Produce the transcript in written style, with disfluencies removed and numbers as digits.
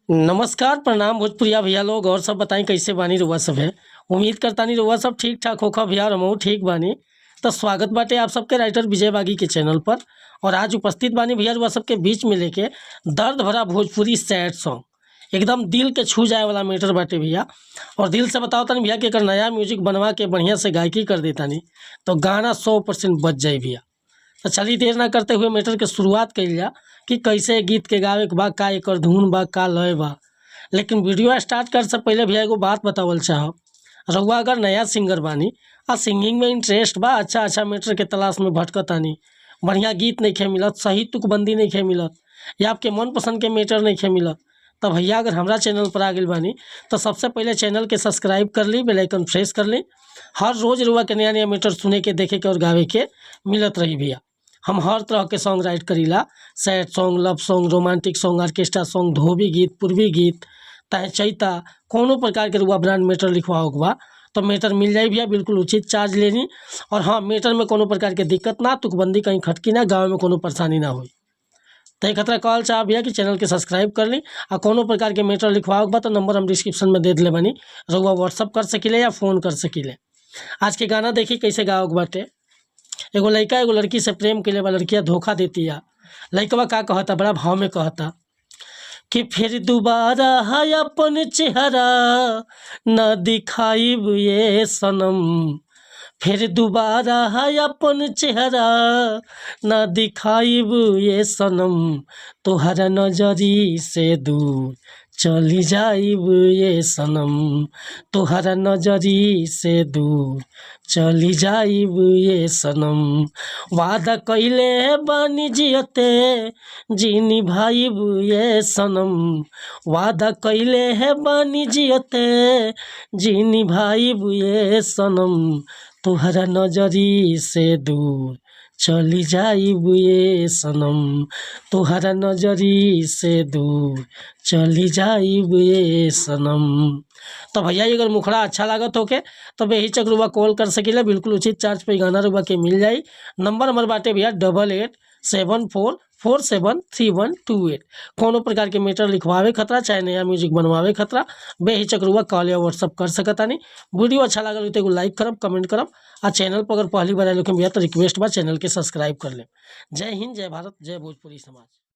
नमस्कार, प्रणाम भोजपुरिया भैया लोग। और सब बताई, कैसे बानी रुआ सब है? उम्मीद करतानी रुआ सब ठीक ठाक होखा भैया और हमहू ठीक बानी। तो स्वागत बाटे आप सबके राइटर विजय बागी के चैनल पर। और आज उपस्थित बानी भैया रुआ सबके बीच में लेके दर्द भरा भोजपुरी सैड सॉन्ग, एकदम दिल के छू जाए वाला मैटर बाटे भैया। और दिल से बताओ तनी भैया कि एकर नया म्यूजिक बनवा के बढ़िया से गायकी कर देतानी तो गाना 100% बज जाई भैया। तो चलिए, देर ना करते हुए मैटर के शुरुआत कइल जा कि कैसे गीत के गावे के बा, का एकर धुन बा, का लय बा। लेकिन वीडियो स्टार्ट कर से पहले भैया एगो बात बतावल चाहब। रउआ अगर नया सिंगर बानी आ सिंगिंग में इंटरेस्ट बा, अच्छा अच्छा मैटर के तलाश में भटकतानी, बढ़िया गीत नइखे मिलत, सही तुकबंदी नइखे मिलत या आपके मनपसंद के मैटर नइखे मिलत, तो भैया अगर हमरा चैनल पर आ गइल बानी तो सबसे पहले चैनल के सब्सक्राइब कर ली, बेल आइकन प्रेस कर ली। हर रोज़ रुआ के नया नया मैटर सुने के, देखे के और गावे के मिलत रही भैया। हम हर तरह के सॉन्ग राइट करीला: sad song, love song, romantic song, orchestra song, धोबी गीत, पूर्वी गीत, चाहे चैता। कोनो प्रकार के रुआ ब्रांड मैटर लिखवाओ के बा तो मैटर मिल जाई भैया। बिल्कुल उचित चार्ज लेनी। और हाँ, मैटर में कोनो प्रकार के दिक्कत ना, तुकबंदी कहीं खटकी ना, गाँव में कोनो परेशानी ना होई। तो खतरा कहल चाहब भैया कि चैनल के सब्सक्राइब कर ली। आ कोनो प्रकार के मैटर लिखवाओ के बा तो नंबर हम डिस्क्रिप्शन में दे दिले बानी, रउआ व्हाट्सअप कर सकीले या फ़ोन कर सकीले। आज के गाना देखी कैसे गाओ के बाटे। एगो लड़का एगो लड़की से प्रेम कइले बा, लड़किया धोखा देती है। लड़कवा का कहता? बड़ा भाव में कहता कि फिर दोबारा है अपन चेहरा न दिखाइब ये सनम, फिर दोबारा है अपन चेहरा न दिखाइब ये सनम, तोहरा नजरी से दूर चली जाइब ये सनम, तोहरा नजरी से दूर चली जाइब ये सनम, वादा कइले बानी जियते जी निभाइब ये सनम, वादा कइले है बानी जियते जी निभाइब ये सनम, तोहरा नजरी से दूर चली जाइब ये सनम, तोहरा नजरी से दूर चली जाइब ये सनम। तो भैया, अगर मुखड़ा अच्छा लागत होके तो बेहिचक रुआ कॉल कर सकीला। बिल्कुल उचित चार्ज पे गाना रुआ के मिल जाई। नंबर हमर बाटे भैया 8874473128। कोनो प्रकार के मैटर लिखवावे खतरा, चाहे नया म्यूजिक बनवावे खतरा, बेहिचक रुआ कॉल या व्हाट्सअप कर सकतानी। वीडियो अच्छा लागल हो तो एगो लाइक करब, कमेंट करब। आ चैनल पर अगर पहली बार आयल भैया तो रिक्वेस्ट बा, चैनल के सब्सक्राइब कर लेब। जय हिंद, जय भारत, जय भोजपुरी समाज।